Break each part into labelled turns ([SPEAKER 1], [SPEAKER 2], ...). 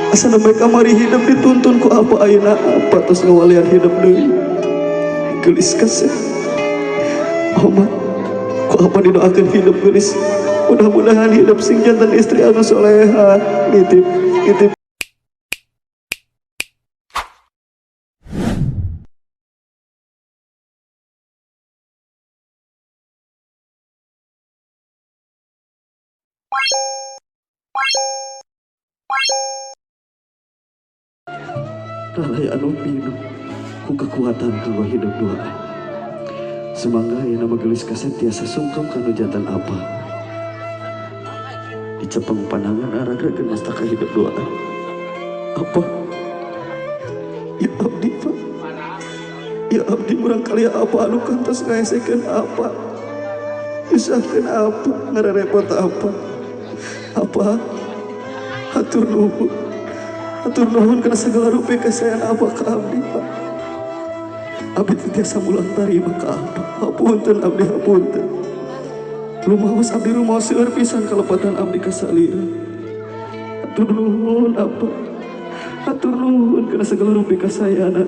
[SPEAKER 1] Asa nembe kamari hidup dituntun ku apa, ayeuna apa tos ngawalian hidup deui. Geulis kasih. Omat, ku apa didoakeun hidup geulis. Mudah-mudahan hidup sing janten istri anu soleha. Nitip, nitip. Lalai anu pinuh ku kekuatan kanggo hidup duaan. Sumangga ayeuna mah geulis kasep tiasa sungkem kanu janten apa. Dicepeng pandangan aragragkeun mastaka hidup duaan. Apa? Ya abdi, Pak. Ya abdi murang kali apa anu kantos ngaesekeun apa. Nyusahkeun apa, ngarerepot apa. Apa? Hatur nuhun. Hatur nuhun kana segala rupi kasayan apa ka abdi, Pak. Abdi teu tiasa mulang tarima ka apa. Hapunten abdi, hapunten. Rumaos abdi, rumaos seueur pisan kalepatan abdi ka salira. Hatur nuhun apa. Hatur nuhun kana segala rupi kasayanan.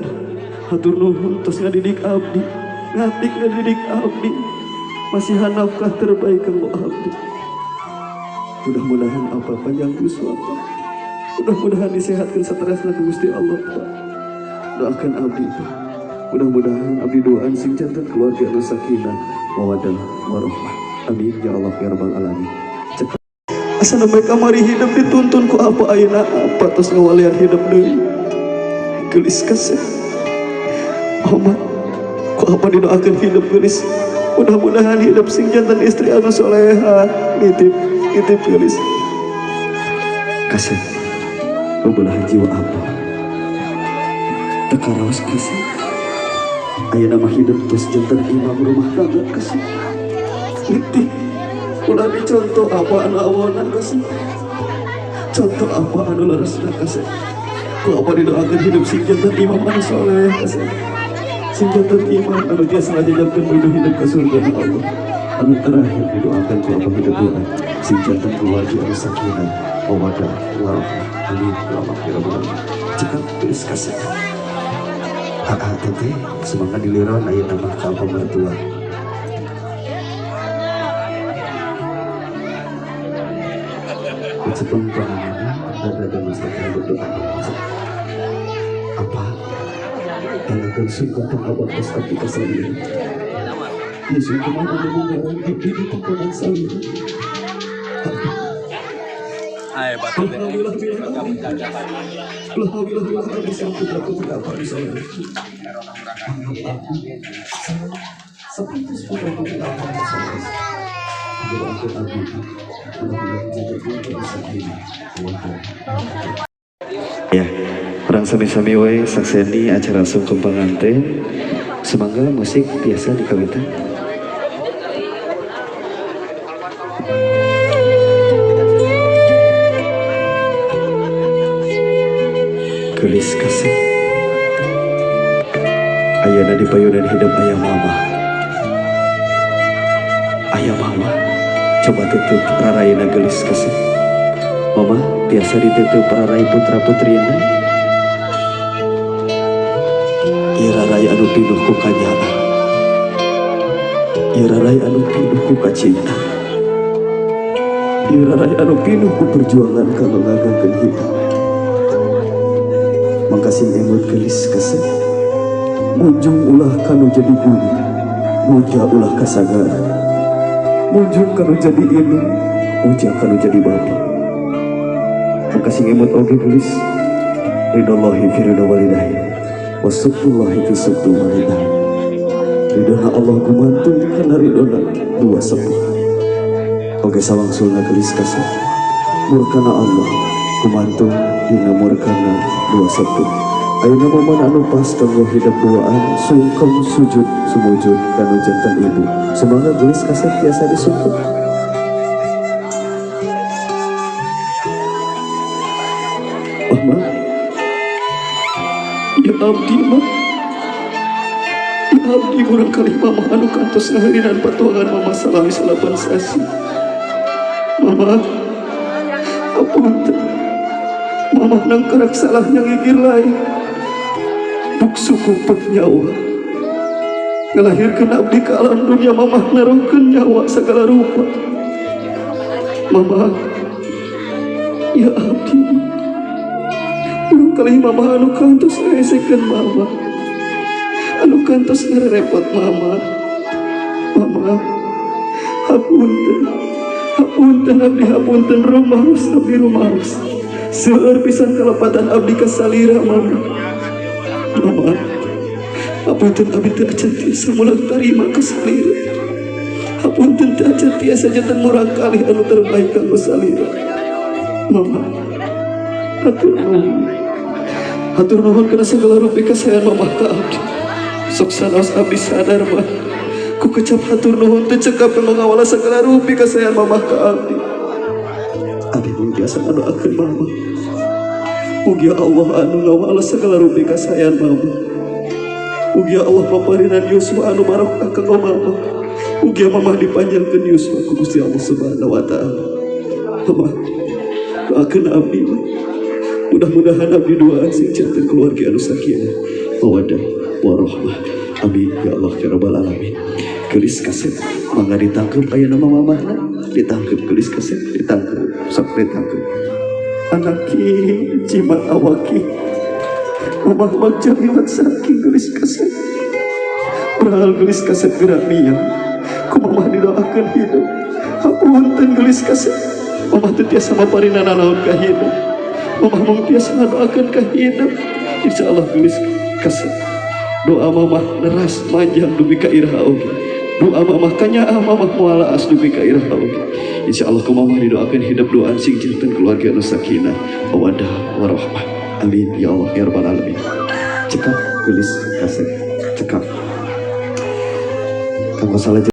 [SPEAKER 1] Hatur nuhun tos ngadidik abdi. Ngatik ngadidik abdi. Masihan nafkah terbaik kanggo abdi. Mudah-mudahan apa panjang yuswa, Pak. Mudah-mudahan disehatkan saterasna ku Gusti Allah, Pak. Doakan abdi, Pak. Mudah-mudahan abdi doaan sing janten keluarga anu sakinah, mawaddah, warahmah. Amin ya Allah ya rabbal alamin. Cek. Asa nembe kamari hidup dituntun ku apa, ayeuna apa tos ngawalian hidup deui. Geulis kasih. Omat, ku apa didoakeun hidup geulis. Mudah-mudahan hidup sing janten istri anu soleha. Nitip, nitip geulis. Kasih. Bebelahan jiwa apa? Tekaraos kasih. Ayeuna mah hidup tos janten imam rumah tangga kasih. Nitip. Ulah dicontoh apa anu awona kasih. Contoh apa anu leresna kasih. Ku apa didoakeun hidup sing janten imam anu soleh kasih. Sing janten imam anu tiasa ngajajabkeun menuju hidup ke surga Allah. Anu terakhir didoakan ku apa hidup doa sing janten keluarga anu sakinah, mawaddah, warahmah. Amin ya Allah ya rabbal alamin. Cekap geus kasih. Aa teteh semangat diliron ayeuna mah ka apa mertua. Cepeng panganana ada masalah berdoa. Apa? Enakan sungkem pengabak tos abdi ka salira. Ieu sungkem anu munggaran abdi di tekanan salira.
[SPEAKER 2] Ay, batu deh.
[SPEAKER 1] Alhamdulillah, abdi sang putra putri apa di salira. Seputus putra putri apa di salira. Doakan abdi mudah-mudahan jadi keluarga sakinah. Ya, orang sami-sami wae sakseni acara sungkem panganten. Sumangga musik biasa dikawitan. Geulis kasih. Ayeuna di payunan hidup ayah mama. Ayah mama, coba tutup rarayana geulis kasih. Mama biasa ditutup rarai putra putrina. Ieu rarai anu pinuh ku kanyaah. Ieu rarai anu pinuh ku kacinta. Ieu rarai anu pinuh ku perjuangan kanggo ngagangkeun hidup. Mangkasing emut geulis kasih. Munjung ulah kanu jadi guru, muja ulah kasagara. Munjung kanu jadi indung, muja kanu jadi bapa. Mangkasing emut oge geulis. Ridhollahi fi ridho walidahi, wasubtullahi fi subtu walidahi. Ridhona Allah gumantung kana ridhona dua sepuh. Oge sawangsulna geulis kasih. Murkana Allah gumantung dina murkana dua sepuh. Ayeuna momen anu pas kanggo hidup duaan sungkem sujud sumujud kanu janten ibu. Semoga geulis kasih tiasa disungkem. Mama, ya abdi mah, ya abdi murang kali mama anu kantos ngaheulinan patuangan mama salami salapan sasi. Mama, apunten. Mamah nangkerak salah nyangigir lain. Buk suku nyawa. Ngelahirkeun abdi ka alam dunia mamah naruhkeun nyawa segala rupa. Mama, ya abdi. Urang kali mama anu kantos ngaesekeun mama. Anu kantos ngarepot mama. Mama, hapunten. Hapunten abdi, hapunten rumaos abdi rumaos. Seueur pisan kalepatan abdi ka salira mama. Mama, hapunten abdi teu acan tiasa mulang tarima ka salira. Hapunten teu acan tiasa janten murang kali anu terbaik kanggo salira. Mama, hatur nuhun. Hatur nuhun kana segala rupi kasayan mamah ka abdi. Sok sanaos abdi sadar mah. Ku kecap hatur nuhun teu cekap mengawala segala rupi kasayan mamah ka abdi. Abdi mung tiasa ngadoakeun mama. Mugia Allah anu ngawala segala rupi kasayan mama. Mugia Allah paparinan yuswa anu barokah kanggo mama. Mugia mama dipanjangkeun yuswa ku Gusti Allah Subhanahu wa taala. Mama, doakeun abdi mah. Mudah-mudahan abdi duaan sing janten keluarga anu sakinah, mawaddah, warahmah. Amin ya Allah ya rabbal alamin. Gelis kasep mangga ditangkep aya nama mamahna, ditangkep gelis kasep, ditangkep, sok ditangkep. Anaki jimat awaki. Mamah bagja liwat saking gelis kasep. Beral gelis kasep gerak miang. Ku mamah didoakeun hidup. Hapunten gelis kasep. Mamah teu tiasa maparina nanaon ka hidup. Mamah mung tiasa ngadoakeun ka hidup. Insyaallah gelis kasep. Doa mamah neras manjang dugi ka iraha oge. Doa mamah kanyaah mamah moal laas dugi ka iraha oge. Insyaallah ku mamah didoakeun hidup doa sing janten keluarga anu sakinah, mawaddah, warahmah. Amin ya Allah ya rabbal alamin. Cekap gelis kasep, cekap. Kanggo salajengna